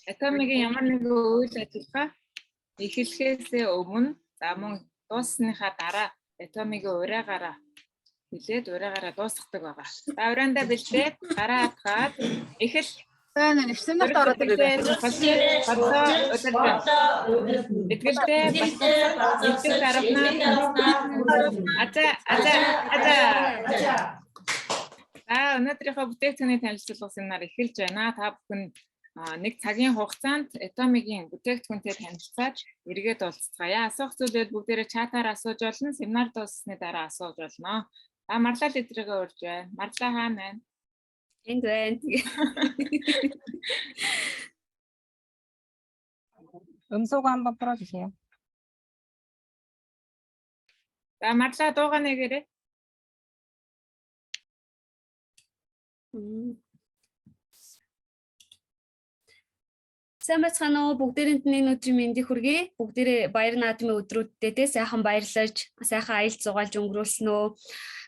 Атомигийн ямар нэгэн үйл ажиллагаа эхлэхээсээ өмнө, за мөн дууссаныхаа дараа атомигийн ураагаараа хэлээд ураагаараа дуусгадаг байгаа. За, ураандаа бэлдээд гараа атгаад эхэл. За, нэг семинарт ороод ирээ. Бодлоо удирдан. Итгэлтэй бэлтгэх дарамтнаа. Аза, аза, аза. За, өнөөдрийнхөө бүтээгдэхүүний танилцуулга семинар эхэлж байна. Та бүхэн нэг цагийн хугацаанд Атомигийн бүтээгдэхүүнтэй танилцаад эргээд уулзцгаая. Асуух зүйл бүгдээрээ чатаар асууж болно. Семинар дууссаны дараа асууж болно. За, Марлаа лидергээ урьж байна. Марлаа хаана байна? Энд байна. 음소거 한번 풀어주세요. За, Марлаа дуугаа нэгээрэй. Сайн байцгаана уу? Бүгдээрэнд нь энэ өдрийн мэндийг хүргэе. Бүгдээрээ баяр наадмын өдрүүддээ те сайхан баярлаж, сайхан аялал зугаалж өнгөрүүлсэн үү?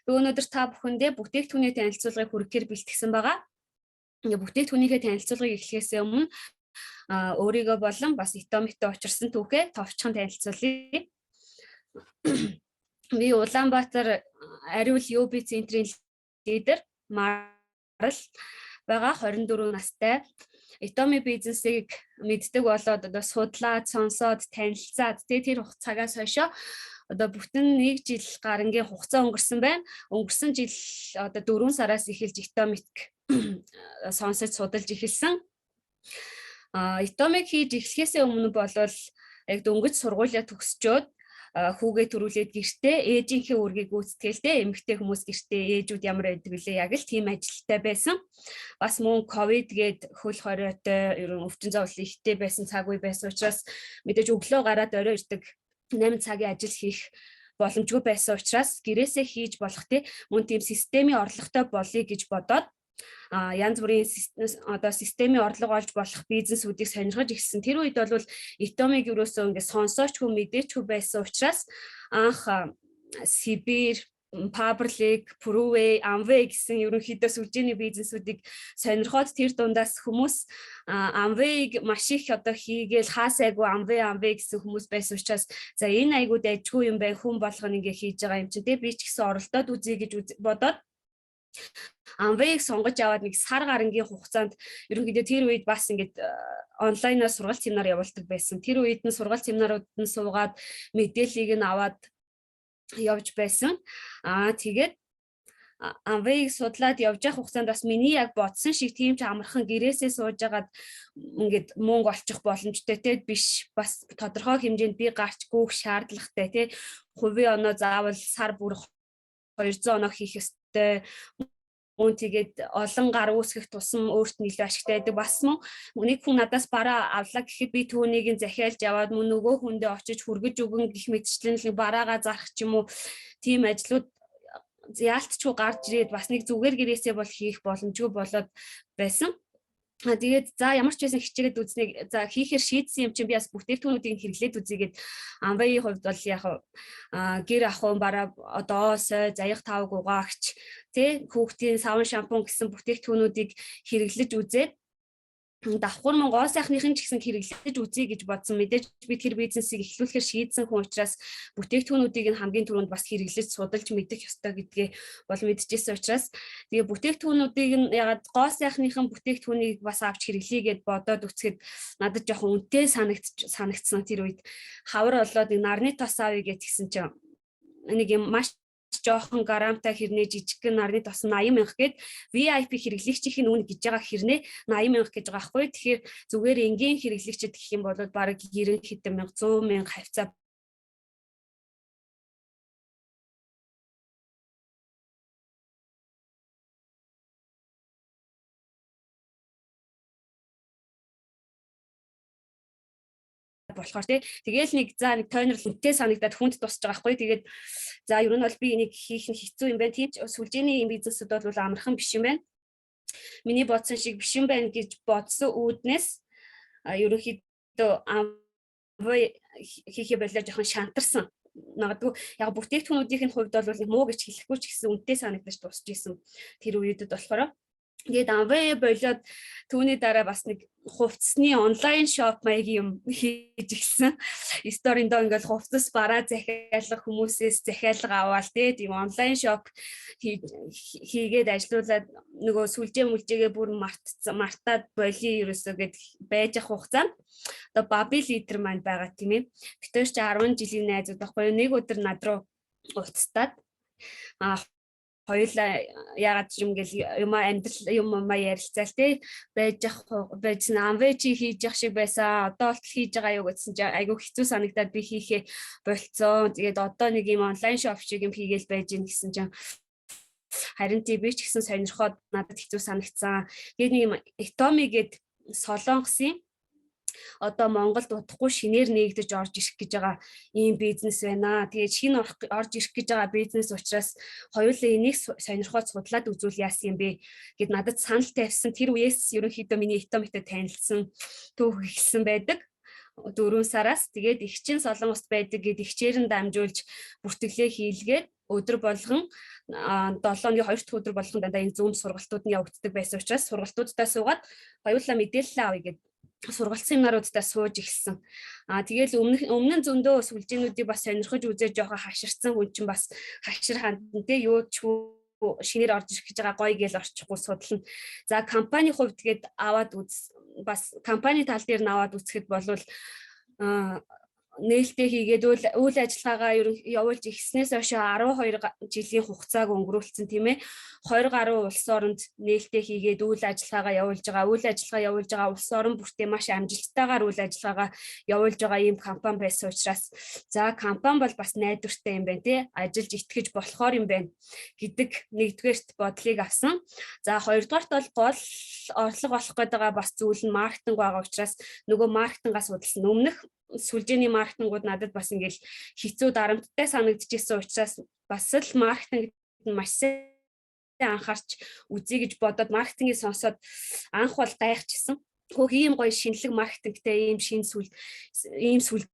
Би өнөөдөр та бүхэндээ бүтээгдэхүүний танилцуулгыг хүргэхээр бэлтгэсэн байгаа. Ингээ бүтээгдэхүүнийхээ танилцуулгыг эхлэхээс өмнө өөрийгөө болон бас Атомиктэй учирсан түүхээ товчхон танилцуулъя. Би Улаанбаатар Ариул UB центрийн лидер Марал байгаа, 24 настай. Атоми бизнесийг мэддэг болоод одоо судлаад, сонсоод, танилцаад тэр хугацаагаас хойшоо одоо бүтэн нэг жил гарангийн хугацаа өнгөрсөн байна. Өнгөрсөн жил одоо 4 сараас эхэлж Атомик сонсож судалж эхэлсэн. Атомик хийж эхлэхээсээ өмнө болвол яг дөнгөж сургуулиа төгсчөөд хүүгээ төрүүлээд гэртээ ээжийнхээ үүргийг гүйцэтгэл те, эмэгтэй хүмүүс гэртээ ээжүүд ямар байдаг вүлээ, яг л тийм ажилтай байсан. Бас мөн ковид гээд хөл хориотой ер нь өвчин зовлон ихтэй байсан цаг үе байсан учраас мэдээж өглөө гараад орой ирдэг 8 цагийн ажил хийх боломжгүй байсан учраас гэрээсээ хийж болох те мөн тийм системийн орлоготой болъё гэж бодоод янз бүрийн одоо системийн орлого олж болох бизнесүүдийг сонирхож ирсэн. Тэр үед бол Атомик ерөөсөө ингээд сонсоочгүй мэдээчгүй байсан учраас анх Сибирь, Faberlic, Pruway, Amway гэсэн ерөнхийдөө сүлжээний бизнесүүдийг сонирхоод тэр дундаас хүмүүс Amway-г маш их одоо хийгээл хаасайгүй Amway Amway гэсэн хүмүүс байсан учраас за энэ айгуу дайжгүй юм байна, хүн болгоно ингээ хийж байгаа юм чинь те, би ч гэсэн оролдоод үзье гэж бодоод Amway-г сонгож аваад нэг сар гарангийн хугацаанд ерөнхийдөө тэр үед бас ингээд онлайнаар сургалт семинар явуулдаг байсан. Тэр үед нь сургалт семинарууд нь суугаад мэдээллийг нь аваад явж байсан. Тэгээд Amway-г судлаад явж явах хугацаанд бас миний яг бодсон шиг тийм ч амархан гэрээсээ сууж агаад ингээд мөнгө олчих боломжтой те биш, бас тодорхой хэмжээнд би гарч гүйх шаардлагатай те, хувийн оноо заавал сар бүр 200 оноо хийх ёстой, мөн тэгээд олон гар үүсгэх тусам өөрт нь илүү ашигтай байдаг. Бас мөн нэг хүн надаас бараа авлаа гэхэд би түүнийг нь захиалж яваад мөн нөгөө хүндээ очиж хүргэж өгөн гэх мэтчлэн л бараагаа зарах ч юм уу тийм ажлууд яалтчгүй гарч ирээд бас нэг зүгээр гэрээсээ бол хийх боломжгүй болоод байсан. Тэгээд за ямар ч байсан хичээгээд үзнийг за хийхээр шийдсэн юм чинь би бас бүтээгдэхүүнүүдийг хэрэглээд үзье гэд Amway-ийн хувьд бол яг гэр ахуйн бараа одоо сой заяах тавг угаагч тий хүүхдийн савн шампунь гэсэн бүтээгдэхүүнүүдийг хэрэглэж үзээд давхар мөн гоо сайхныхын ч гэсэн хэрэглэж үзье гэж бодсон. Мэдээж би тэр бизнесийг эхлүүлэхээр шийдсэн хүн учраас бүтээгдэхүүнүүдийг нь хамгийн түрүүнд бас хэрэглэж судалж мэдэх ёстой гэдгээ бол мэдчихсэн учраас тэгээ бүтээгдэхүүнүүдийг нь ягаад гоо сайхныхан бүтээгдэхүүнийг бас авч хэрэглэе гэд бодоод үцхэд надад жоохон үнэтэй санагдсан тэр үед. Хавар болоод нэг нарны тос авъя гэж тэгсэн чинь нэг юм маш жоохон грамтай хэрнээ жижигхэн нарны тос 80 мянга гээд VIP хэрэглэгчийн үн гэж байгаа хэрнээ 80 мянга гэж байгаа байхгүй. Тэгэхээр зүгээр энгийн хэрэглэгчд гэх юм бол бараг 90 хэдэн мянга 100 мянга хавцаа болохоор тий тэгэл нэг за нэг тойнрол үнэтэй санагдаад хүнд тусч байгаа байхгүй. Тэгээд за ер нь бол би энийг хийх нь хэцүү юм байна. Тийм ч сүлжээний юм бизнесүүд бол амархан биш юм байна. Миний бодсон шиг биш юм байна гэж бодсон үүднээс ерөнхийдөө Amway хийхээ болоо жоохон шантарсан. Магадгүй яг бүтээгдэхүүнүүдийн хувьд бол нэг муу гэж хэлэхгүй ч гэсэн үнэтэй санагдаж дуусч исэн тэр үеүүдэд болохоор. Тэгээд Amway болоод түүний дараа бас нэг Хувцсны онлайн shop маягийн юм хийж эхэлсэн. Story-ндоо ингээл хувцас бараа захиалга, хүмүүсээс захиалга аваал те, тийм онлайн shop хийгээд ажиллуулад нөгөө сүлжээ мүлжээгээ бүр мартцсан, мартаад болио ерөөсөө гэд байж ах хугацаанд одоо Баби лидер маань байгаа, тийм ээ. Бид хоёр чи 10 жилийн найзууд байхгүй юу? Нэг өдөр над руу уцтаад хоёулаа яагаад ч юм гэл юм амьдрал юм юм ярилцаал те, байж ах байжсан. Amway чи хийж явах шиг байсан, одоо болтол хийж байгаа юу гэсэн чи айгүй хэцүү санагдаад би хийхээ болцсон. Тэгээд одоо нэг юм онлайн shop шиг юм хийгээл байж гин гэсэн чинь харин тий, би ч гэсэн сонирхоод надад хэцүү санагдсан. Тэгээд нэг юм Atomy гээд Солонгосын одоо Монголд удахгүй шинээр нээгдэж орж ирэх гэж байгаа ийм бизнес байна. Тэгээд шинэ орж ирэх гэж байгаа бизнес учраас хоёулаа энийг сонирхоод судлаад үзүүл яасан юм бэ гэд надад санал тавьсан. Тэр үеэс ерөнхийдөө миний Atomy-тай танилцсан түүх эхэлсэн байдаг. 4 сараас тэгээд эгч нь Солонгост байдаг гэд эгчээр нь дамжуулж бүртгэлээ хийлгээд өдөр болгон 7 хоногийн 2 дахь өдөр болгон дандаа энэ Zoom сургалтууд нь явагддаг байсан учраас сургалтуудаа суугаад хоёулаа мэдээлэл авъя гэд сургалт семинаруудаа сууж эхэлсэн. Аа, тэгэл өмнө нь зөндөө сүлжээнүүдийг бас сонирхож үзэж жоохон хаширцсан хүн чинь бас хашир хандна те, юу ч шинээр орж ирэх гэж байгаа гоё гээл орчихгүй судлана. За, компани хувьд гээд аваад үз, бас компани тал дээр нь аваад үзэхэд болвол нээлттэй хийгээд үйл ажиллагаагаа явуулж эхэлснээс хойш 12 жилийн хугацааг өнгөрүүлсэн, тийм ээ. 20 гаруй улс оронд нээлттэй хийгээд үйл ажиллагаагаа явуулж байгаа. Үйл ажиллагаа явуулж байгаа улс орон бүртээ маш амжилттайгаар үйл ажиллагаагаа явуулж байгаа ийм компани байсан учраас за, компани бол бас найдвартай юм байна тий. Ажиллаж итгэж болохоор юм байна гэдэг нэгдүгээрт бодлыг авсан. За, хоёрдугаарт бол гол орлого олох гэдэг байгаа бас зүйл нь маркетинг байгаа учраас нөгөө маркетингаас судалсан. Өмнөх сүлжээний маркетингууд надад бас ингээл хэцүү, дарамттай санагдчихсэн учраас бас л маркетинг нь маш сайн анхаарч үзье гэж бодоод маркетингийг сонсоод анх бол гайхчихсан. Хөөх, ийм гоё шинэлэг маркетингтэй ийм шинэ сүл ийм сүлжээ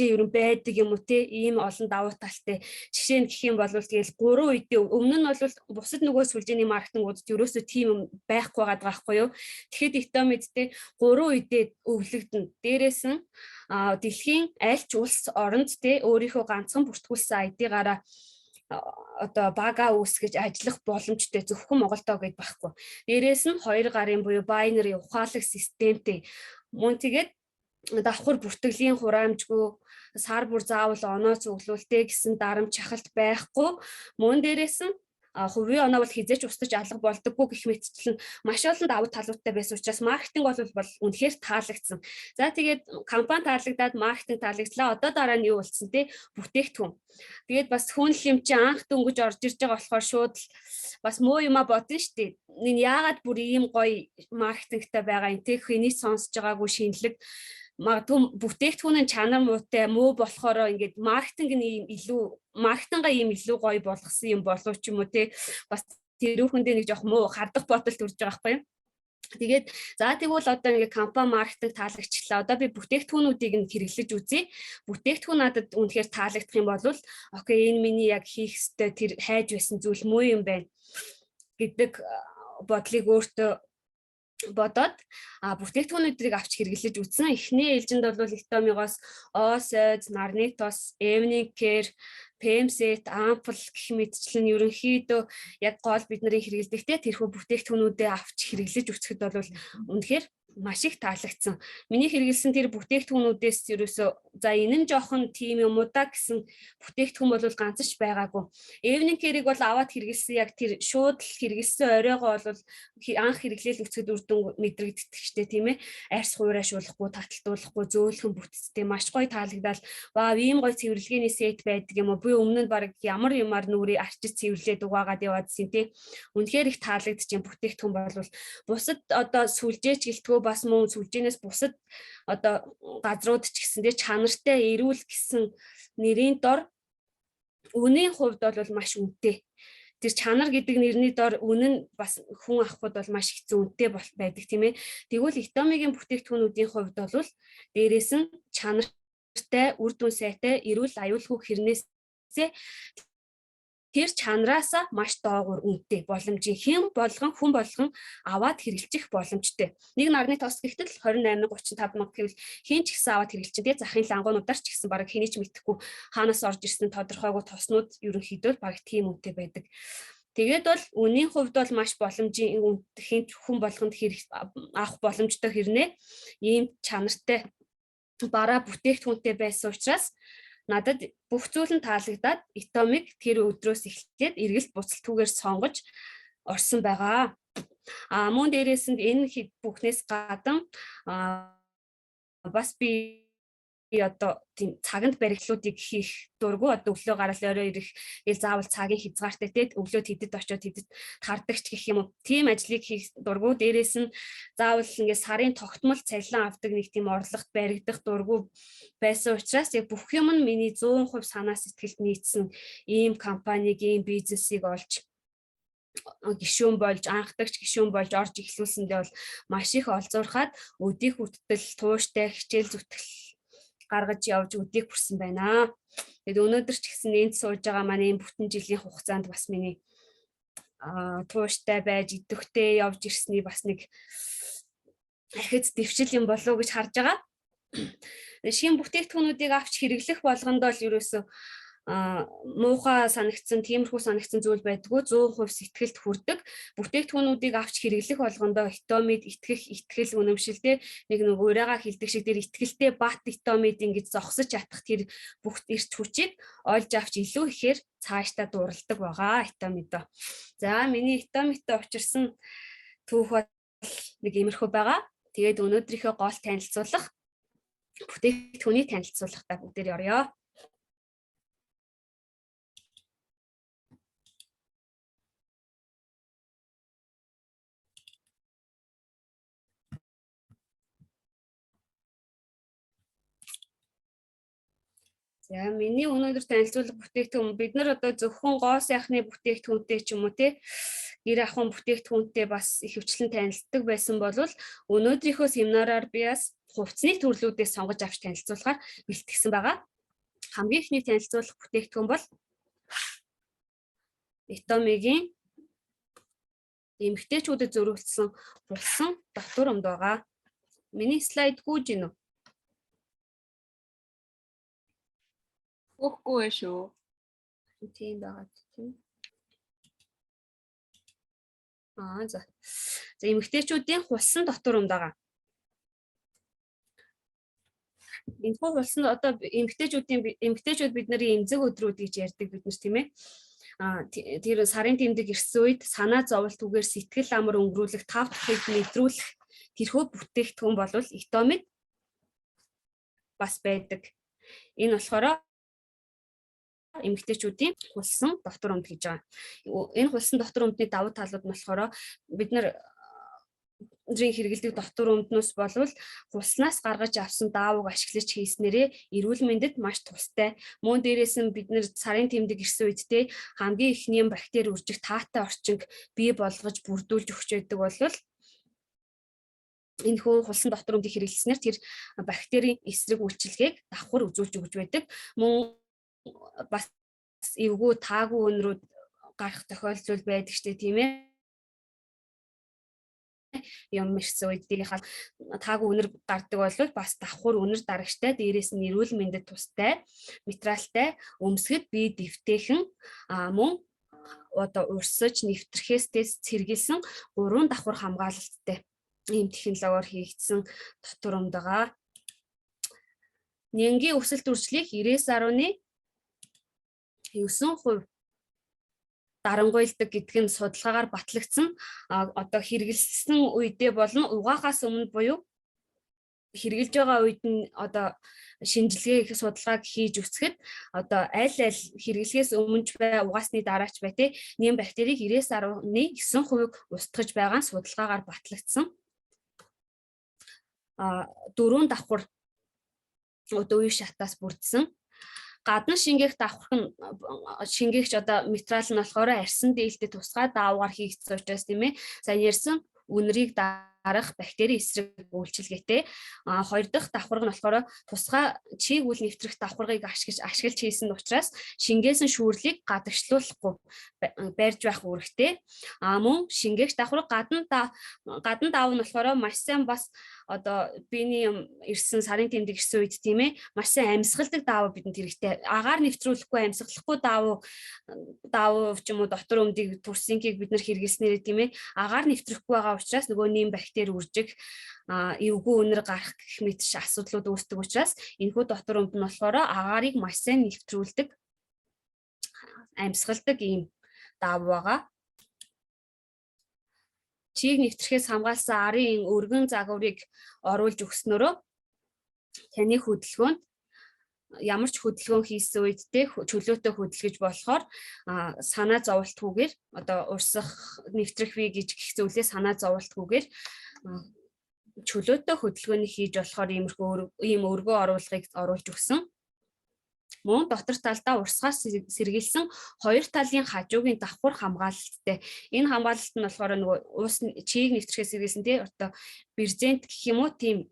ер нь байдаг юм уу те, ийм олон давуу талтай. Жишээ нь гэх юм бол тэгэл гурван үедээ, өмнө нь бол бусад нөгөө сүлжээний маркетингуудад ерөөсөө тийм юм байхгүй байгаа байхгүй юу. Тэгэхэд Atomy те гурван үедээ өвлөгдөн. Дээрээс нь дэлхийн аль ч улс оронд те өөрийнхөө ганцхан бүртгүүлсэн ID-гаараа одоо бага үүсгэж ажиллах боломжтой, зөвхөн Монголдоо гэд байхгүй. Дээрээс нь хоёр гарын буюу binary ухаалаг системтэй. Мөн тэгээд давхар бүртгэлийн хураамжгүй, сар бүр заавал оноо цуглуултэй гэсэн дарамт шахалт байхгүй. Мөн дээрээс нь хувийн оноо бол хэзээ ч устж алга болдоггүй гэх мэтчлэн маш олон давуу талуудтай байсан учраас маркетинг бол үнэхээр таалагдсан. За, тэгээд компани таалагдаад, маркетинг таалагдлаа. Одоо дараа нь юу болцсон те, бүтээгдэхүүн. Тэгээд бас хүн л юм чи анх дөнгөж орж ирж байгаа болохоор шууд л бас муу юма бодно штэ. Энэ яагаад бүр ийм гоё маркетингтай байгаа юм те, хэний сонсож байгаагүй шинэлэг. Магадгүй бүтээгдэхүүн нь чанар муутай муу болохоор ингээд маркетинг нь ийм илүү, маркетингаа ийм илүү гоё болгосон юм болов ч юм уу те, бас тэрүүхэндээ нэг жоох муу хардах бодол төрж байгаа байхгүй юу. Тэгээд за, тэгвэл одоо ингээ компани, маркетинг таалагчлаа. Одоо би бүтээгдэхүүнүүдийг нь хэрэглэж үзье. Бүтээгдэхүүн надад үнэхээр таалагдах юм бол okay, энэ миний яг хийх ёстой тэр хайж байсан зүйл муу юм байна гэдэг бодлыг өөртөө бодоод бүтээгдэхүүнүүдийг авч хэрэглэж үзсэн. Эхний ээлжинд бол Atomy-гоос Осойд, нарны тос, Evening Care, Femset, Ample гэх мэтчлэн ерөнхийдөө яг гол бидний хэрэглэдэгтэй тэрхүү бүтээгдэхүүнүүдээ авч хэрэглэж үзэхэд бол үнэхээр маш их таалагдсан. Миний хэрэглэсэн тэр бүтээгдэхүүнүүдээс ерөөсөө за, энэ нь жоохон тийм юм уу да гэсэн бүтээгдэхүүн бол ганц ч байгаагүй. Evening Care-ыг бол аваад хэрэглэсэн, яг тэр шууд л хэрэглэсэн оройгоо бол анх хэрэглээл үзэхэд үр дүн мэдрэгддэг штэ, тийм ээ. Арьс хуурайшуулахгүй, таталтуулахгүй, зөөлхөн бүтцтэй маш гоё таалагдал, вау, ийм гоё цэвэрлэгээний set байдаг юм уу? Би өмнө нь баг ямар юмар нүрийг арчиж цэвэрлээд угаагаад яваадсэн тий. Үнэхээр их таалагдчих бүтээгдэхүүн бол бусад одоо сүлжээч гэлтгүү бас мөн сүлжээнээс бусад одоо газрууд ч гэсэн тий чанартай, эрүүл гэсэн нэрийн дор үнийн хувьд бол маш үнэтэй. Тэр чанар гэдэг нэрний дор үнэн нь бас хүн авахд бол маш хэцүү, үнэтэй бол байдаг, тийм ээ. Тэгвэл Atomy-гийн бүтээгдэхүүнүүдийн хувьд бол дээрээс нь чанартай, үр дүн сайтай, эрүүл, аюулгүй хэрнээсээ Тэр чанараасаа маш доогуур үнэтэй боломжийн хэн болгон хүн болгон аваад хэрэглэх боломжтой. Нэг нарны тос гэхтэл 28 35 мянга гэвэл хэн ч гэсэн аваад хэрэглэж чинь захын лангуунуудаар ч гэсэн бараг хэний ч мэдэхгүй хаанаас орж ирсэн тодорхойгүй тоснууд ерөнхийдөө бараг тийм үнэтэй байдаг. Тэгээд бол үнийн хувьд бол маш боломжийн хэн хүн болгонд хэрэг авах боломжтой хэрнээ ийм чанартай бараа бүтээгдэхүүнтэй байсан учраас надад бүх зүйл нь таалагдаад Атомыг тэр өдрөөс эхлээд эргэлт буцалтгүйгээр сонгож орсон байгаа. А мөн дээрээс нь энэ бүхнээс гадна бас би одоо тийм цаганд баригдлуудыг хийх дургу одоо өглөө гарал орой ирэх гээл заавал цагийн хязгаартай те өглөө тэдэд очиод тэдэд тардагч гэх юм уу тийм ажлыг хийх дургу дээрээс нь заавал ингээ сарын тогтмол цалин авдаг нэг тийм орлогот баригдах дургу байсан учраас яг бүх юм нь миний 100% санаа сэтгэлд нийцсэн ийм компаниг ийм бизнесийг олж гишүүн болж анхдагч гишүүн болж орж эхлүүлсэндээ бол маш их олзуурхаад өдийг хүртэл тууштай хичээл зүтгэл гаргаж явж өдийг хүрсэн байна. Тэгээд өнөөдөр ч гэсэн энд сууж байгаа манай энэ бүтэн жилийн хугацаанд бас миний тууштай байж идэвхтэй явж ирсний бас нэг ахиц дэвшил юм болов уу гэж харж байгаа. Шинэ бүтээгдэхүүнүүдийг авч хэрэглэх болгондоо л ерөөсөө муухай санагдсан, тиймэрхүү санагдсан зүйл байдгүй 100% сэтгэлд хүрдэг. Бүтээгдэхүүнүүдийг авч хэрэглэх болгондоо Атомид итгэх, итгэл үнэмшилтэй нэг нэг урайгаа хилдэг шиг тэр итгэлтэй бат Атомид ингэж зогсож чадах тэр бүх эрч хүчийг олж авч илүү ихээр цаашдаа дууралдаг байгаа Атомид. За миний Атомидтай учирсан түүх бол нэг иймэрхүү байгаа. Тэгээд өнөөдрийнхөө гол танилцуулах бүтээгдэхүүний танилцуулгатай бүгдээр оръё. За миний өнөөдөр танилцуулах бүтээгдэхүүн бид нар одоо зөвхөн гоо сайхны бүтээгдэхүүнтэй ч юм уу те гэр ахуйн бүтээгдэхүүнтэй бас ихэвчлэн танилцдаг байсан бол өнөөдрийнхөө семинараар би бас хувцсны төрлүүдээс сонгож авч танилцуулахаар бэлтгэсэн байгаа. Хамгийн эхний танилцуулах бүтээгдэхүүн бол Атомигийн эмэгтэйчүүдэд зориулсан хулсан дотор өмд байгаа. Миний слайд гүйж гинэ үү? Хөхгүй ээ шүү. Тийм байгаа тийм. Аа за. За эмэгтэйчүүдийн хулсан дотор өмд байгаа. Энэхүү хулсан одоо эмэгтэйчүүд бид нарын эмзэг өдрүүд гэж ярьдаг бид нар тийм ээ. Тэр сарын тэмдэг ирсэн үед санаа зовлтгүйгээр сэтгэл амар өнгөрүүлэх, тав тухыг мэдрүүлэх тэрхүү бүтээгдэхүүн бол Атомид бас байдаг. Энэ болохоор эмэгтэйчүүдийн хулсан дотор өмд гэж байгаа. Энэ хулсан дотор өмдний давуу талууд нь болохоор бид нар өндрийн хэрэглэдэг дотор өмднөөс болвол хулснаас гаргаж авсан даавууг ашиглаж хийснээрээ эрүүл мэндэд маш тустай. Мөн дээрээс нь бид нэр сарын тэмдэг ирсэн үед те хамгийн эхний бактери үржих таатай орчинг бий болгож бүрдүүлж өгч байдаг бол энэ хүү хулсан дотор өмдийг хэрэглэснээр тэр бактерийн эсрэг үйлчилгээг давхар үзүүлж өгч байдаг. Мөн бас эвгүй таагүй өнрүүд гарах тохиолдол байдаг штэ тийм ээ. Юм ирсэн үед дээрийнхаа таагүй үнэр гардаг бол бас давхар үнэр дарагчтай дээрээс нь эрүүл мэндэд тустай материалтай өмсгөд бие дэвтэйхэн мөн одоо урсаж нэвтрэхээс тэс цэргэлсэн 3 давхар хамгаалалттай ийм технологиор хийгдсэн дотор өмд байгаа. Нянгийн өсөлт үржлийг 90.9% дарангуйлдаг гэдг нь судалгаагаар батлагдсан. Одоо хэрэгэлсэн үедээ болон угаахаас өмнө буюу хэрэгжилж байгаа үед нь одоо шинжилгээ судалгааг хийж үзэхэд одоо аль аль хэрэглэхээс өмнө ч бай угаасны дараач бай те нэм бактерийг 90.9% устгаж байгаа нь судалгаагаар батлагдсан. 4 давхар одоо үе шатаас бүрдсэн. Гадна шингээх давхар нь шингээгч одоо материал нь болохоор арьсан дээлтэй тусгай даавгаар хийгдсэн учраас тийм ээ. Сайн ярьсан үнэрийг дарах бактери эсрэг үйлчилгээтэй. Хоёр дахь давхарга нь болохоор тусгай чийг үл нэвтрэх давхаргыг ашиглаж хийсэн учраас шингээсэн шүүрлийг гадагшлуулахгүй барьж байх үүрэгтэй. Мөн шингээгч давхарга гадна давуу нь болохоор маш сайн бас одоо биений юм ирсэн сарын тэмдэг ирсэн үед, тийм ээ, маш сайн амьсгалдаг давуу бидэнд хэрэгтэй. Агаар нэвтрүүлэхгүй, амьсгалахгүй давуу ч юм уу дотор өмдийг турсингийг бид нар хэрэглэснээр, тийм ээ, агаар нэвтрэхгүй байгаа учраас нөгөө нэм бактери үржих, эвгүй үнэр гарах гэх мэт асуудлууд үүсдэг учраас энэхүү дотор өмд нь болохоор агаарыг маш сайн нэвтрүүлдэг, амьсгалдаг ийм давуу байгаа. Чийг нэвтрэхээс хамгаалсан арын өргөн загварыг оруулж өгснөөрөө таны хөдөлгөөнд ямар ч хөдөлгөөн хийсэн үед те чөлөөтэй хөдөлгөж болохоор санаа зовлтгүйгээр, одоо урсах, нэвтрэх вэ гэж гэх зүйлээ санаа зовлтгүйгээр чөлөөтэй хөдөлгөөний хийж болохоор иймэрхүү ийм өргөө оруулгыг оруулж өгсөн. Мөн дотор талдаа урсгаас сэргийлсэн хоёр талын хажуугийн давхар хамгаалалттай. Энэ хамгаалалт нь болохоор нөгөө уус чийг нэвтрэхээс сэргийлсэн, тий, одоо брезент гэх юм уу, тийм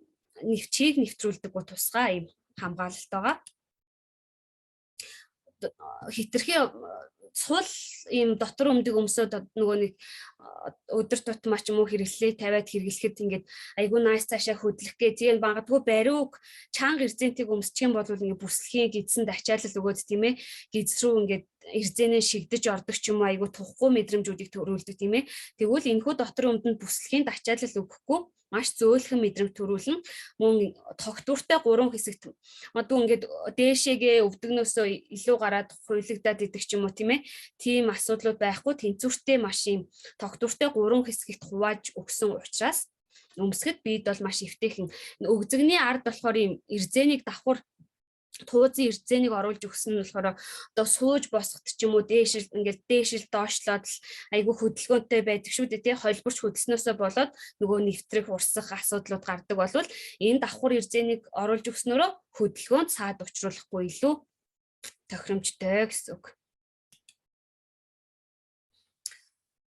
чийг нэвтрүүлдэггүй тусгай ийм хамгаалалт байгаа. Хэтэрхий сул ийм дотор өмдөг өмсөөд нөгөө нэг өдөр тутмаа ч юм уу хэрэглээ тавиад хэрэглэхэд ингээд айгүй nice цаашаа хөдлөх гээ тийм магадгүй бариуг чанга эрзэнтийг өмсчих юм бол ингээд бүслэхийн гидсэнд ачаалал өгөөд, тийм ээ, гидс рүү ингээд эрзэнээ шигдэж ордог ч юм уу, айгүй тухгүй мэдрэмжүүдийг төрүүлдэг, тийм ээ. Тэгвэл энэхүү дотор өмдөнд бүслэхийн ачаалал өгөхгүй маш зөөлхөн мэдрэмж төрүүлнэ. Мөн тогтвортой гурван хэсэгт магадгүй ингээд дээшээгээ өвдөгнөөсөө илүү гараад хуйлагдаад идэх ч юм уу, тийм ээ. Тийм асуудлууд байхгүй, тэнцвэртэй маш юм тогтвортой гурван хэсэгт хувааж өгсөн учраас өмсгөд бид бол маш эвтэйхэн. Өгзөгний ард болохоор ийм эрзэнийг давхар туузын эрзэнийг оруулж өгсөн нь болохоор одоо сууж босгот ч юм уу дээшил ингээд дээшил доошлоод л айгүй хөдөлгөөнтэй байдаг шүү дээ, тий, холборч хөдөлснөөсөө болоод нөгөө нэвтрэх, урсах асуудлууд гардаг болвол энэ давхар эрзэнийг оруулж өгснөөрөө хөдөлгөөнд саад учруулахгүй илүү тохиромжтой гэсэн үг.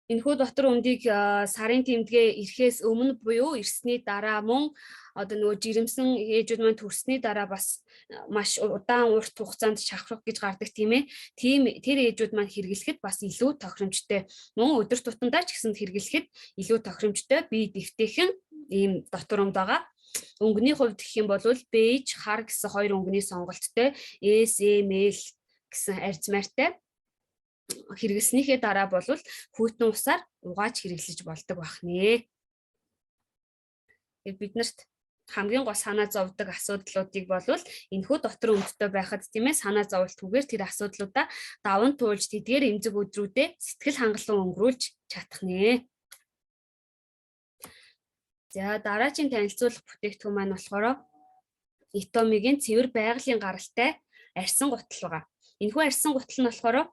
Энэхүү дотор өмдийг сарын тэмдгээ ирэхээс өмнө буюу ирсний дараа, мөн одоо нөгөө жирэмсэн ээжүүд маань төрсний дараа бас маш удаан урт хугацаанд шавхрах гэж гардаг, тийм ээ. Тийм тэр ээжүүд маань хэрэглэхэд бас илүү тохиромжтой. Мөн өдөр тутамдаа ч гэсэн хэрэглэхэд илүү тохиромжтой, бие дэвтэйхэн ийм дотор өмд байгаа. Өнгөний хувьд гэх юм бол бейж, хар гэсэн хоёр өнгөний сонголттой, S, M, L гэсэн арзмаартай. Хэрэглэснийхээ дараа бол хүйтэн усаар угааж хэрэглэж болдог байх нэ. Бид нарт хамгийн гол санаа зовдөг асуудлуудыг болвол энэхүү дотор өмдтэй байхад, тийм ээ, санаа зовлтгүйгээр тэр асуудлуудаа даван туулж тэдгээр эмзэг өдрүүдэд сэтгэл хангалуун өнгөрүүлж чадах нэ. За, дараагийн танилцуулах бүтээгдэхүүн маань болохоор Атомигийн цэвэр байгалийн гаралтай арьсан гутал байгаа. Энэхүү арьсан гутал нь болохоор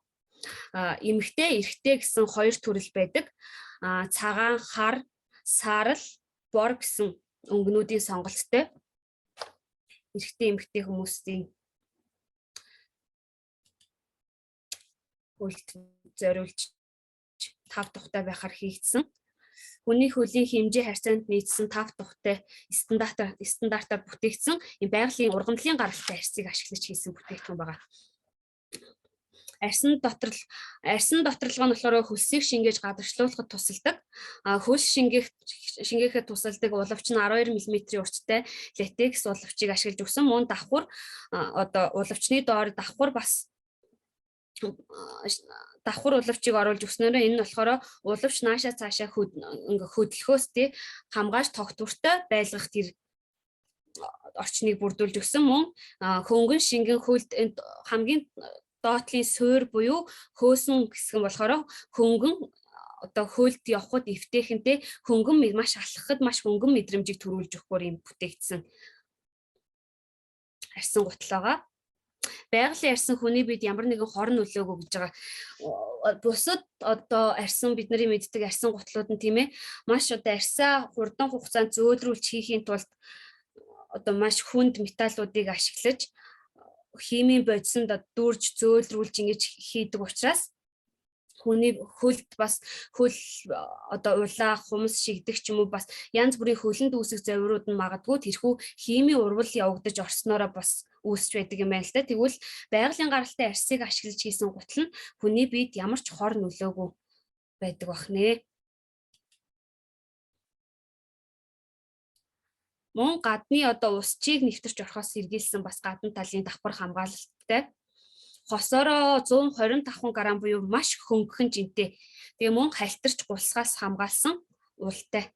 эмэгтэй, эрэгтэй гэсэн хоёр төрөл байдаг. Цагаан, хар, саарал, бор гэсэн өнгөнүүдийн сонголттой. Эрэгтэй, эмэгтэй хүмүүсийн хөлт зориулж тав тухтай байхаар хийгдсэн. Хүний хөлийн хэмжээ харьцаанд нийцсэн тав тухтай стандартаар бүтээгдсэн ийм байгалийн ургамлын гаралтай арьсыг ашиглаж хийсэн бүтээгдэхүүн байгаа. Арьсан доторлогоо нь болохоор хөлсийг шингээж гадагшлуулахад тусалдаг. Хөлс шингээхэд тусалдаг улавч нь 12 мм-ийн урттай латекс улавчийг ашиглаж өгсөн. Мөн давхар одоо улавчны доор давхар бас давхар улавчийг оруулж өгснөөрөө энэ нь болохоор улавч наашаа цаашаа хөдлөхөөс тий хамгааж тогтвортой байлгах тэр орчныг бүрдүүлж өгсөн. Мөн хөнгөн шингэн хөлд хамгийн доотлын суур буюу хөөсөн хэсэг нь болохоор хөнгөн одоо хөлд явхад эвтэйхэнтэй хөнгөн маш алхахад маш хөнгөн мэдрэмжийг төрүүлж өгөхөөр юм бүтээгдсэн арьсан гутал байгаа. Байгалийн арьсан хүний бид ямар нэгэн хор нөлөөгөө гэж байгаа. Бусад одоо арьсан бидний мэддэг арьсан гутлууд нь, тийм ээ, маш одоо арьсаа хурдан хугацаанд зөөлрүүлж хийхийн тулд одоо маш хүнд металлуудыг ашиглаж химийн бодисонд дүүрж зөөлрүүлж ингэж хийдэг учраас Хүний хөлд бас хөл одоо улаах, хумс шигдэх ч юм уу, бас янз бүрийн хөлөнд үүсэх зовирууд нь магадгүй тэрхүү химийн урвал явагдаж орсноороо бас үүсч байдаг юм байна л да. Тэгвэл байгалийн гаралтай арсыг ашиглаж хийсэн гутал нь хүний биед ямар ч хор нөлөөгүй байдаг бахнэ. Мөн гадны одоо усчийг нэвтэрч орохоос сэргийлсэн бас гадна талын давхар хамгаалалттай. Хосороо 125 грамм буюу маш хөнгөн жинтэй. Тэгээ мөн халтарч гулсгаас хамгаалсан ултай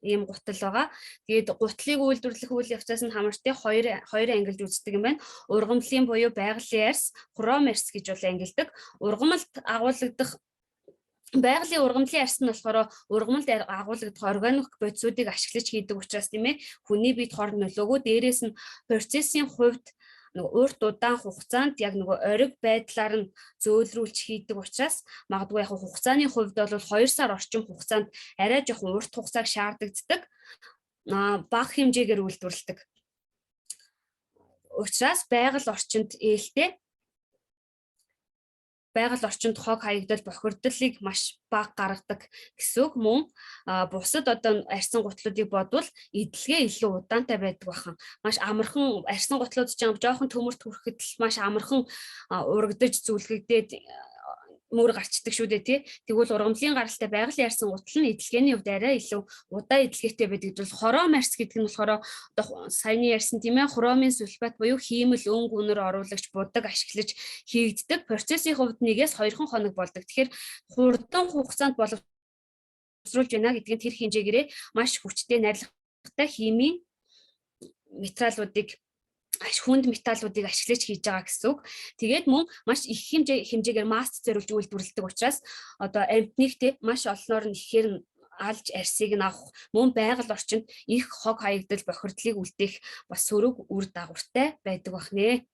ийм гутал байгаа. Тэгээд гутлыг үйлдвэрлэх үйл явцаас нь хамартай хоёр ангилж үздэг юм байна. Ургамлын буюу байгалийн арьс, хром арьс гэж бол ангилдаг. Ургамалд агуулгадах байгалийн ургамлын арьс нь болохоор ургамалд агуулгадах органик бодисуудыг ашиглаж хийдэг учраас, тийм ээ, хүний биед хор нөлөөгөө, дээрээс нь процессын хувьд нөгөө урт удаан хугацаанд яг нөгөө ориг байдлаар нь зөөлрүүлж хийдэг учраас магадгүй яг хугацааны хувьд бол 2 сар орчим хугацаанд арай жоохон урт хугацааг шаардагддаг, бага хэмжээгээр үйлдвэрлэдэг учраас байгаль орчинд ээлтэй, байгаль орчинд хог хаягдал, бохирдлыг маш бага гаргадаг гэсэн үг. Мөн бусад одоо арьсан гутлуудыг бодвол эдлэгээ илүү удаантай байдаг бахан. Маш амархан арьсан гутлууд ч жоохон төмөрт хүрэхэд л маш амархан урагдаж, зүлгэгдээд мөр гарчдаг шүү дээ, тий. Тэгвэл ургамлын гаралтай байгалийн арьсан гутал нь эдлэгээний хувьд арай илүү удаан эдлэгээтэй байдаг гэж бол хром арьс гэдэг нь болохоор одоо саяны ярьсан, тийм ээ, хромын сульфат буюу хиймэл өнгө үнэр оруулагч будаг ашиглаж хийгддэг. Процессын хувьд 1-ээс 2 хоног болдог. Тэгэхээр хурдан хугацаанд боловсруулж байна гэдэг нь тэр хэмжээгээрээ маш хүчтэй найрлагатай химийн материалуудыг, хүнд металлуудыг ашиглаж хийж байгаа гэсэн үг. Тэгээд мөн маш их хэмжээгээр маст зориулж үйлдвэрлэдэг учраас одоо амьтныг те маш олноор нь ихээр нь алж арсыг нь авах, мөн байгаль орчинд их хог хаягдал, бохирдлыг үлдээх бас сөрөг үр дагавартай байдаг бахнэ.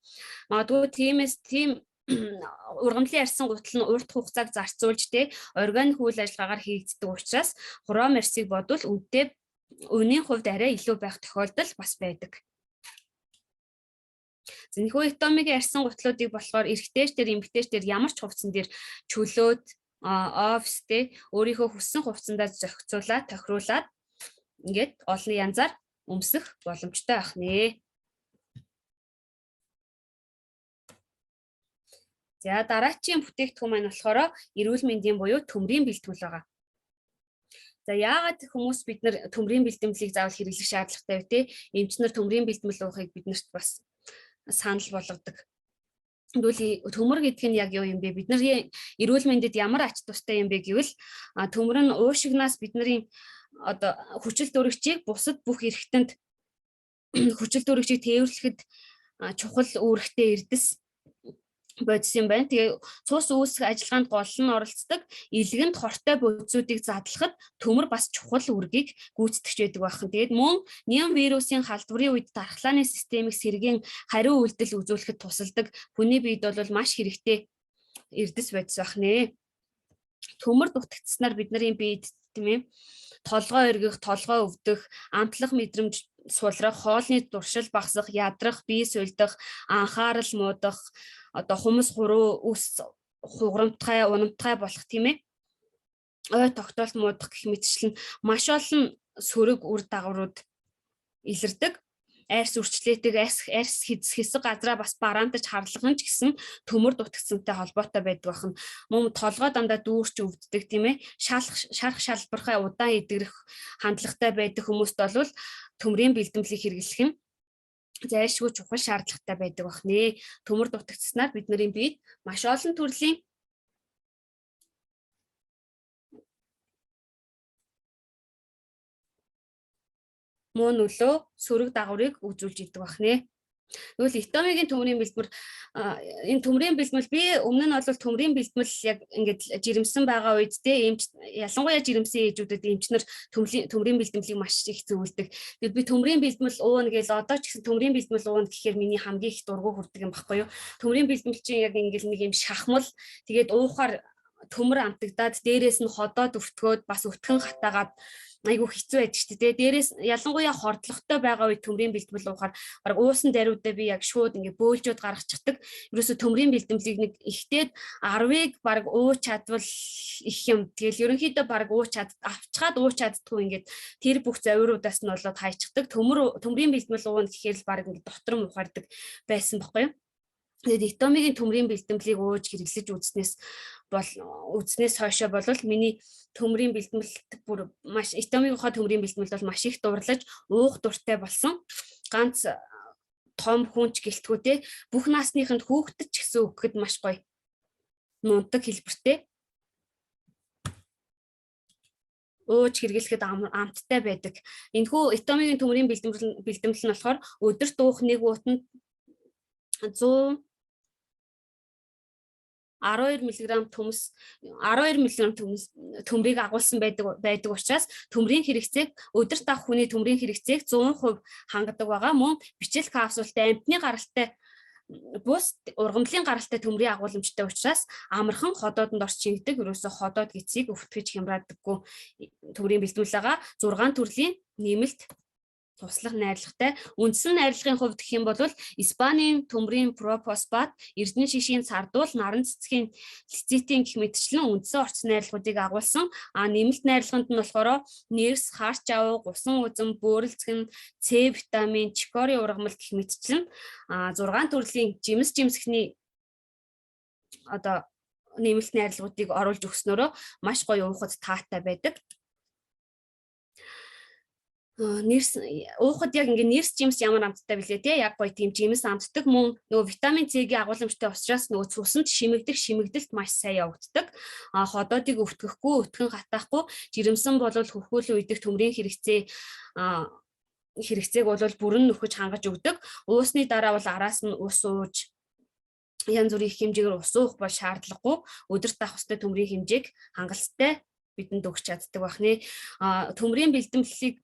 Магадгүй тиймээс тийм ургамлын арьсан гутал нь урт хугацааг зарцуулж те органик үйл ажиллагаагаар хийгддэг учраас хром арьсыг бодвол үнэтэй, үнийн хувьд арай илүү байх тохиолдол бас байдаг. Зэнхүү Атомигийн арьсан гутлуудыг болохоор эрэгтэйч дээр, эмэгтэйч дээр ямар ч хувцсан дээр чөлөөд, офис те өөрийнхөө хүссэн хувцсандаа зохицуулаад, тохируулаад ингээд олон янзаар өмсөх боломжтой байх нэ. За, дараачийн бүтээгдэхүүн маань болохоор эрүүл мэндийн буюу төмрийн бэлтгэл байгаа. За, яагаад хүмүүс бид нар төмрийн бэлтгэлийг заавал хэрэглэх шаардлагатай вэ те? Эмчнэр төмрийн бэлтгэл уухыг биднэрт бас санал болгодог. Тэгвэл төмөр гэдэг нь яг юу юм бэ? Бидний эрүүл мэндэд ямар ач тустай юм бэ гэвэл төмөр нь уушигнаас бидний одоо хүчил төрөгчийг бусад бүх эрхтэнд хүчил төрөгчийг тээвэрлэхэд чухал үүрэгтэй эрдэс бодис юм байна. Тэгээ цус үүсэх ажиллагаанд гол нь оролцдог, илгэнд хортой бодисуудыг задлахад төмөр бас чухал үүргийг гүйцэтгэж байдаг байна. Тэгээд мөн ням вирусын халдварын үед дархлааны системийг сэргээн хариу үйлдэл үзүүлэхэд тусалдаг. Хүний биед бол маш хэрэгтэй эрдэс бодис байх нэ. Төмөр дутагдсанаар бидний биед, тийм ээ, толгой эргэх, толгой өвдөх, амтлах мэдрэмж сулрах, хоолны туршил багасах, ядрах, бие сулдах, анхаарал муудах, одоо хумс хуруу, үс хугарамтгай, унамтгай болох, тийм ээ, ой тогтоолт муудах гэх мэтчлэн маш олон сөрөг үр дагаврууд илэрдэг. Арьс үрчлээдэг, арьс хэсэг газраа бас бараантаж харлах нь ч гэсэн төмөр дутагдсантай холбоотой байдаг байна. Мөн толгой дандаа дүүрч өвддөг, тийм ээ. Шалах, шарах шалбархай удаан эдгэрэх хандлагатай байдаг хүмүүст бол төмрийн бэлтгэлийг хэрэглэх нь зайлшгүй чухал шаардлагатай байдаг бахнэ. Төмөр дутагдсанаар бидний биед маш олон төрлийн муу нөлөө, сөрөг дагаврыг үзүүлж идэг бахнэ. Тэгвэл Атомигийн төмрийн бэлтгэл, энэ төмрийн бэлтгэл, би өмнө нь бол төмрийн бэлтгэл яг ингээд жирэмсэн байгаа үед те эмч, ялангуяа жирэмсэн ээжүүдэд эмчнэр төмрийн бэлтгэлийг маш их зөвлөдөг. Тэгээд би төмрийн бэлтгэл ууна гэж, одоо ч гэсэн төмрийн бэлтгэл ууна гэхээр миний хамгийн их дургу хүрдэг юм баггүй юу. Төмрийн бэлтгэл чинь яг ингээд нэг юм шахмал, тэгээд уухаар Төмөр амтагдаад дээрээс нь ходоод өртгөөд бас өтгөн хатаагаад айгүй хэцүү байдаг шүү дээ. Дээрээс ялангуяа хордлоготой байгаа үед төмрийн бэлтгэл уухаар баг уусан даруйдаа би яг шууд ингээ бөөлжөөд гаргачихдаг. Ерөөсө төмрийн бэлтгэлийг нэг ихтээд 10-ыг баг ууч чадвал их юм. Тэгэл ерөнхийдөө баг ууч чад авчгаад ууч чаддгүй ингээд тэр бүх зовируудаас нь болоод хайчдаг. Төмрийн бэлтгэл уuna гэхээр л баг ингээ дотор нь ухаардаг байсан бохгүй юу? Тэгээд Атомигийн төмрийн бэлтгэлийг ууж хэрэглэж үзснээс хойшоо болвол миний төмрийн бэлтгэлт бүр маш Атомигийнхоо төмрийн бэлтгэл бол маш их дурлаж уух дуртай болсон. Ганц том хүн ч гэлтгүү те, бүх насныханд хүүхдэд ч гэсэн өгөхөд маш гоё нунтаг хэлбэртэй ууж хэрэглэхэд амттай байдаг. Энэхүү Атомигийн төмрийн бэлтгэл нь болохоор өдөрт уух нэг уутанд 112 мг төмс 12 мг төмс төмрийг агуулсан байдаг учраас төмрийн хэрэгцээг өдөрт авах хүний төмрийн хэрэгцээг 100% хангадаг байгаа. Мөн бичил капсултай амтны гаралтай бус ургамлын гаралтай төмрийн агууламжтай учраас амархан ходоодонд орч шингэдэг. Ерөөсө ходоод гэцийг өвтгөж хямраадаггүй төмрийн бэлтгүүл байгаа. 6 төрлийн нэмэлт туслах найрлагатай. Үндсэн найрлагын хувьд гэх юм бол Испанийн төмрийн пропосфат, эрдэнэ шишийн сардуул, наран цэцгийн лецитин гэх мэтчлэн үндсэн орц найрлагуудыг агуулсан. А нэмэлт найрлаганд нь болохоор нэрс, харч ав, гусан үзэм, бөөрөлцгөн, С витамин, чикори ургамал гэх мэтчлэн 6 төрлийн жимс жимсхний одоо нэмэлт найрлагуудыг оруулж өгснөөрөө маш гоё уухад таатай байдаг. Нэрс уухад яг ингээ нэрс жимс ямар амттай билээ те, яг гоё тийм жимс амтдаг. Мөн нөгөө витамин С-ийн агууламжтай учраас нөгөө цуснд шимэгдэх шимэгдэлт маш сайн явагддаг. А ходоодыг өвтгөхгүй, өтгөн хатаахгүй, жирэмсэн болвол хөхөөлөн үедэх төмрийн хэрэгцээг бол бүрэн нөхөж хангаж өгдөг. Уусны дараа бол араас нь ус ууж янз бүрийн их хэмжээгээр ус уух бол шаардлагагүй. Өдөрт авах ёстой төмрийн хэмжээг хангалттай бидэнд өгч чаддаг байх нэ. А төмрийн бэлтгэлийг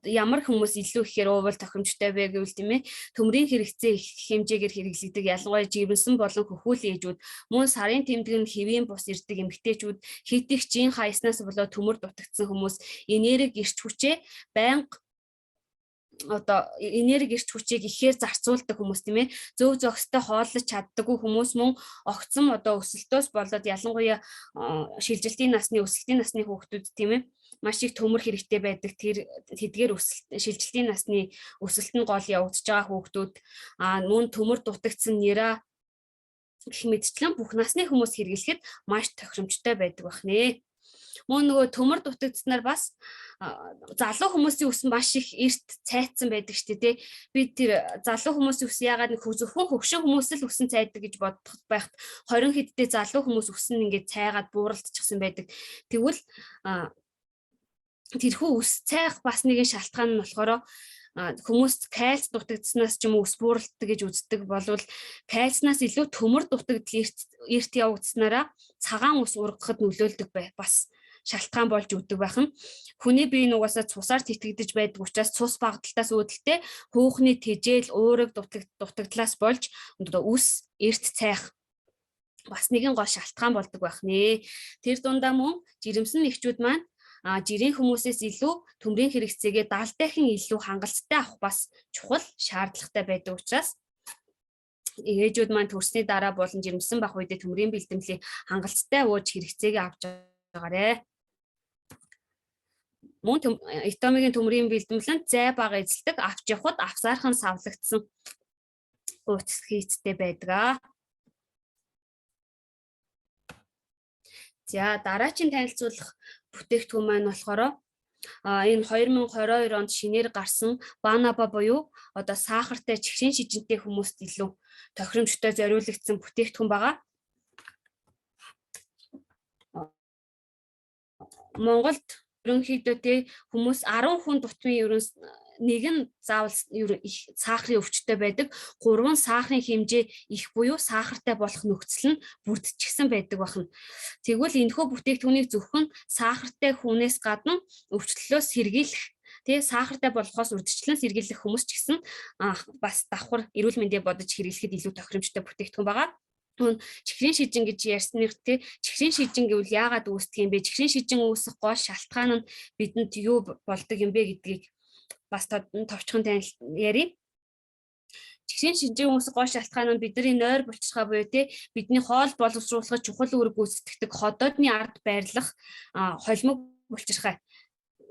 ямар хүмүүс илүү ихээр уувал тохиромжтой вэ гэвэл тийм ээ, төмрийн хэрэгцээ их хэмжээгээр хэрэглэгдэг ялангуяа жирэмсэн болон хөхүүл ээжүүд, мөн сарын тэмдэг нь хэвийн бус ирдэг эмэгтэйчүүд, хит их жин хаяснаас болоод төмөр дутагдсан хүмүүс, энерги эрч хүчээ байнга одоо энерги эрч хүчийг ихээр зарцуулдаг хүмүүс тийм ээ, зөв зохистой хооллож чаддаггүй хүмүүс, мөн огцом одоо өсөлтөөс болоод ялангуяа шилжилтийн насны өсөлтийн насны хүүхдүүд тийм ээ, маш их төмөр хэрэгтэй байдаг. Тэр тэдгээр өсөлт шилжилтийн насны өсөлт нь гол явагдаж байгаа хүүхдүүд, мөн төмөр дутагдсан нэраа гэх мэтчлэн бүх насны хүмүүс хэрэглэхэд маш тохиромжтой байдаг байх нэ. Мөн нөгөө төмөр дутагдсанаар бас залуу хүмүүсийн үс маш их эрт цайцсан байдаг шүү дээ. Би тэр залуу хүмүүсийн үс яагаад нэг зөвхөн хөгшин хүмүүс л үсэн цайдаг гэж бодох байхад 20 хэдтэй залуу хүмүүс үс нь ингээд цайгаад бууралтчихсан байдаг. Тэгвэл тэрхүү үс цайх бас нэгэн шалтгаан нь болохоор хүмүүс кальц дутагдсанаас ч юм уу үс бууралтдаг гэж үздэг болвол кальцнаас илүү төмөр дутагдал эрт явагдсанараа цагаан ус ургахад нөлөөлдөг бай. Бас шалтгаан болж өгдөг байх нь. Хүний бие нь угаасаа цусаар тэтгэгдэж байдаг учраас цус багадалтаас үүдэлтэй хөөхний тэжээл, уураг дутагдлаас болж одоо үс эрт цайх бас нэгэн гол шалтгаан болдог байх нэ. Тэр дундаа мөн жирэмсэн нэгчүүд маань жирийн хүмүүсээс илүү төмрийн хэрэгцээгээ 70 дахин илүү хангалттай авах бас чухал шаардлагатай байдаг учраас ээжүүд маань төрсний дараа болон жирэмсэн байх үедээ төмрийн бэлтгэлийг хангалттай ууж хэрэгцээгээ авч байгаарэ. Мөн Атомигийн төмрийн бэлтгэлэнд зай бага эзэлдэг, авч явхад авсаархан савлагдсан гуйц хийцтэй байдаг. За дараагийн танилцуулах бүтээгдэхүүн маань болохоор энэ 2022 онд шинээр гарсан Банаба буюу одоо сахартай чигшин шижинтэй хүмүүст илүү тохиромжтой зориулагдсан бүтээгдэхүүн байгаа. Монголд ерөнхийдөө те хүмүүс 10 хүн дутмын ерөн нэг нь заавал их сахарын өвчтөй байдаг. 3 сахарын хэмжээ их буюу сахартай болох нөхцөл нь бүрдчихсэн байдаг байна. Тэгвэл энэхүү бүтээгдэхүүнийг зөвхөн сахартай хүнээс гадна өвчлөлөөс сэргийлэх тий сахартай болохоос урьдчилан сэргийлэх хүмүүс ч гэсэн бас давхар эрүүл мэндээ бодож хэрэглэхэд илүү тохиромжтой бүтээгдэхүүн байгаа. Чихрийн шижин гэж ярьсных те, чихрийн шижин гэвэл яагаад үүсдэг юм бэ? Чихрийн шижин үүсэх гол шалтгаан нь бидэнд юу болдог юм бэ гэдгийг бас товчхон танил ярья. Чихрийн шижин үүсэх гол шалтгаан нь бидний нойр булчирхай буюу те, бидний хоол боловсруулахад чухал үүрэг гүйцэтгэдэг ходоодны ард байрлах холимог булчирхай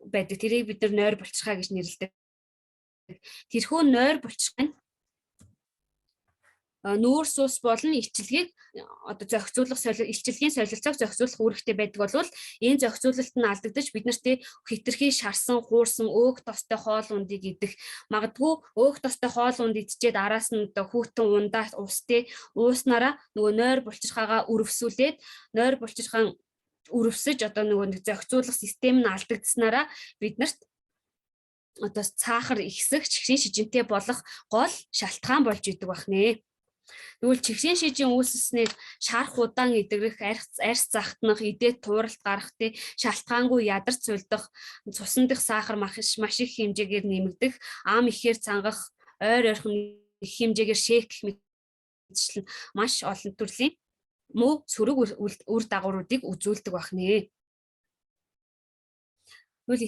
байдаг. Тэрийг бид нар нойр булчирхай гэж нэрлэдэг. Тэрхүү нойр булчирхай нь нүүрс ус болон илчилгээг одоо зохицуулах, илчилгээний солилцоог зохицуулах үүрэгтэй байдаг болвол энэ зохицуулалт нь алдагдаж, бид нарт хэтэрхий шарсан, хуурсан, өөх тостой хоол ундыг идэх магадгүй. Өөх тостой хоол унд идчихэд араас нь одоо хүйтэн ундаа ус те ууснараа нөгөө нойр булчирхаагаа өрөвсүүлээд, нойр булчирхаан өрөвсөж, одоо нөгөө нэг зохицуулах систем нь алдагдсанараа биднэрт одоо цаахар ихсэх, чихрийн шижинтэй болох гол шалтгаан болж идэг байх нэ. Тэгвэл чихрийн шижин үүсэлснээр шарх удаан эдгэрэх, арьс захтнах, идээд тууралт гарах, тий, шалтгаангүй ядарч сулдах, цусан дэх сахар маш их хэмжээгээр нэмэгдэх, ам ихээр цангах, ойр ойрхон их хэмжээгээр shake гэх мэтчлэн маш олон төрлийн муу сөрөг үр дагавруудыг үзүүлдэг байх нэ. Тэгвэл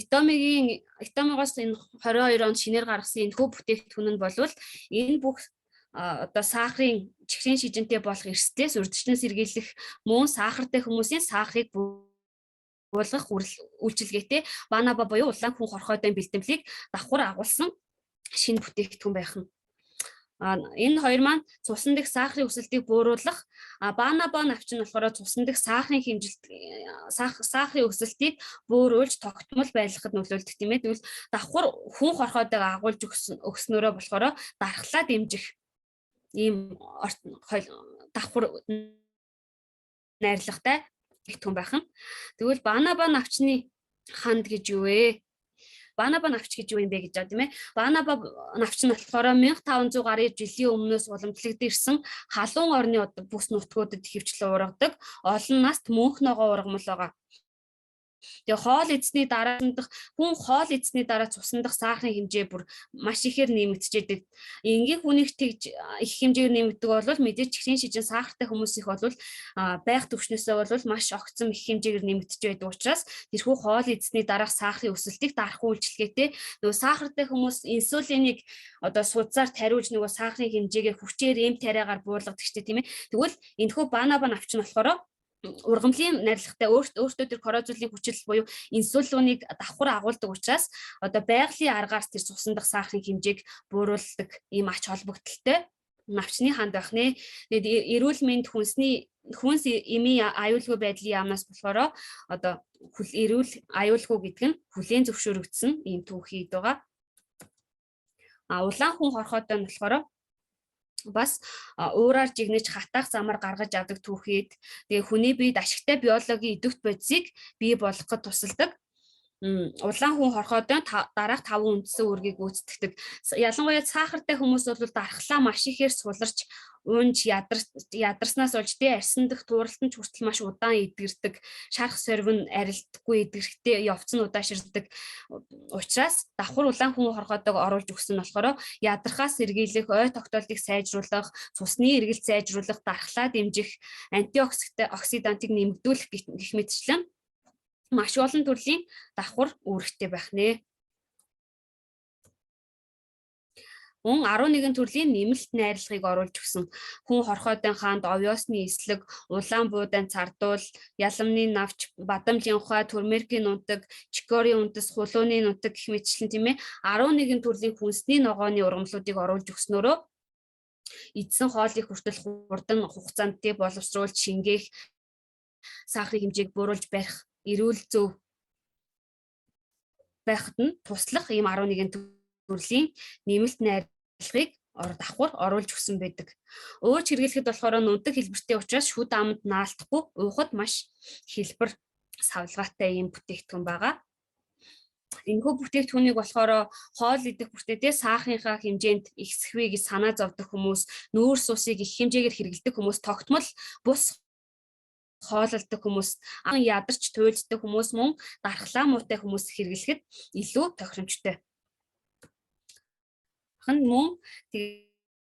Атомигоос энэ 22 онд шинээр гаргасан энэхүү бүтээгдэхүүн нь болвол энэ бүх одоо сахарын, чихрийн шижинтэй болох эрсдлээс урьдчилан сэргийлэх, мөн сахартай хүмүүсийн сахарыг буулгах үйлчилгээтэй банаба буюу улаан хүн хорхойдын бэлтгэлийг давхар агуулсан шинэ бүтээгдэхүүн байх нь. Энэ хоёр маань цусан дэх сахарын өсөлтийг бууруулах, банаба навч нь болохоор цусан дэх сахарын хэмжилт, сахарын өсөлтийг бууруулж тогтмол байлгахад нөлөөлдөг, тийм ээ. Тэгвэл давхар хүн хорхойдог агуулж өгснөөрөө болохоор дархлаа дэмжих ийм давхар найрлагатай бүтээгдэхүүн байх нь. Тэгвэл банаба навчны ханд гэж юу вэ? Банаба навч гэж юу юм бэ гэж байгаа, тийм ээ. Банаба навч нь болохоор 1500 гаруй жилийн өмнөөс уламжлагдсан ирсэн халуун орны бүс нутгуудад ихэвчлэн ургадаг олон наст мөнх ногоо ургамал байгаа. Тэгээ хоол идсэний дараа хүн хоол идсэний дараа цусан дах сахарын хэмжээ бүр маш ихээр нэмэгдчихэдэг. Энгийн хүнийх тэгж их хэмжээгээр нэмэгддэг бол мэдээж чихрийн шижин, сахартай хүмүүс их бол байх түвшнээсээ бол маш огцом их хэмжээгээр нэмэгдэж байдаг учраас тэрхүү хоол идсэний дараах сахарын өсөлтийг дарах үйлчилгээтэй, нөгөө сахартай хүмүүс инсулинийг одоо судсаар тариулж, нөгөө сахарын хэмжээгээ хүчээр эм тариагаар буулгадаг ч, тийм ээ. Тэгвэл энэхүү банаба навч нь болохоор ургамлын найрлагатай, өөртөө тэр корозолын хүчил буюу инсулиныг давхар агуулдаг учраас одоо байгалийн аргаар тэр цусан дах сахарын хэмжээг бууруулдаг ийм ач холбогдолтой навчны ханд байх нэ. Тэгээд эрүүл мэнд, хүнсний хүнс эмийн аюулгүй байдлын яамнаас болохоор одоо эрүүл аюулгүй гэдэг нь хүлээн зөвшөөрөгдсөн ийм түүхий эд байгаа. А улаан хүн хорхойтой нь болохоор бас уураар жигнэж хатаах замаар гаргаж авдаг түүхийд. Тэгээ хүний биед ашигтай биологийн идэвхт бодисыг бий болгоход тусалдаг. Улаан хүн хорхойдон дараах таван үндсэн үүргийг гүйцэтгэдэг. Ялангуяа сахартай хүмүүс бол дархлаа маш ихээр суларч, унж ядарснаас болж тий арьсан дэх тууралт нь ч хүртэл маш удаан эдгэрдэг. Шарх сорвин арилдаггүй, эдгэрэхтэй явц нь удааширдаг учраас давхар улаан хүн хорхойдог оруулж өгсөн нь болохоор ядрахаас сэргийлэх, ой тогтоолтыг сайжруулах, цусны эргэлт сайжруулах, дархлаа дэмжих, антиоксидантыг нэмэгдүүлэх гэх мэтчлэн маш олон төрлийн давхар үүрэгтэй байх нэ. Мөн 11 төрлийн нэмэлт найрлагыг оруулж өгсөн. Хүн хорхойдын хаанд, овёосны эслэг, улаан буудан цардуул, яламны навч, бадамжийн ухай, турмерикийн нунтаг, чикорийн үндэс, хулууны нунтаг гэх мэтчлэн, тийм ээ, 11 төрлийн хүнсний ногооны ургамлуудыг оруулж өгснөөрөө идсэн хоолыг хүртэл хурдан хугацаанд тий боловсруулж шингээх, сахарын хэмжээг бууруулж барих, эрүүл зөв байхад нь туслах ийм 11 төрлийн нэмэлт найрлагыг давхар оруулж өгсөн байдаг. Ууж хэрэглэхэд болохоор нунтаг хэлбэртэй учраас шүд аманд наалтахгүй, уухад маш хэлбэр савлгаатай ийм бүтээгдэхүүн байгаа. Энэхүү бүтээгдэхүүнийг болохоор хоол идэх бүртээ сахарынхаа хэмжээнд ихсэхвээ гэж санаа зовдог хүмүүс, нүүрс усыг их хэмжээгээр хэрэглэдэг хүмүүс, тогтмол бус хоололдог хүмүүс, ядарч туйлддаг хүмүүс, мөн дархлаа муутай хүмүүс хэрэглэхэд илүү тохиромжтой. Хан мөн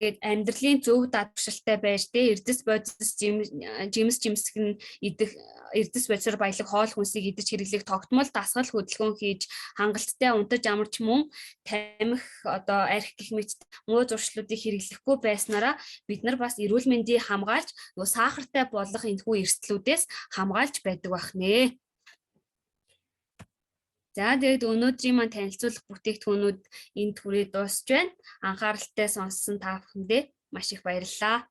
Тэгээд амьдралын зөв даатгшилтай байж тэ эрдэс бодис жимс жимсэг нь идэх, эрдэс бодисоор баялаг хоол хүнсийг идэж хэрэглэх, тогтмол дасгал хөдөлгөөн хийж, хангалттай унтаж амарч, мөн тамхи, одоо архи гэх мэт муу зуршлуудыг хэрэглэхгүй байснараа бид нар бас эрүүл мэндийг хамгаалж, нөгөө сахартай болох энэхүү эрсдлүүдээс хамгаалж байдаг байх нэ. За, тэгээд өнөөдрийн маань танилцуулах бүтээгдэхүүнүүд энэ түрээ дуусч байна. Анхааралтай сонссон та бүхэндээ маш их баярлалаа.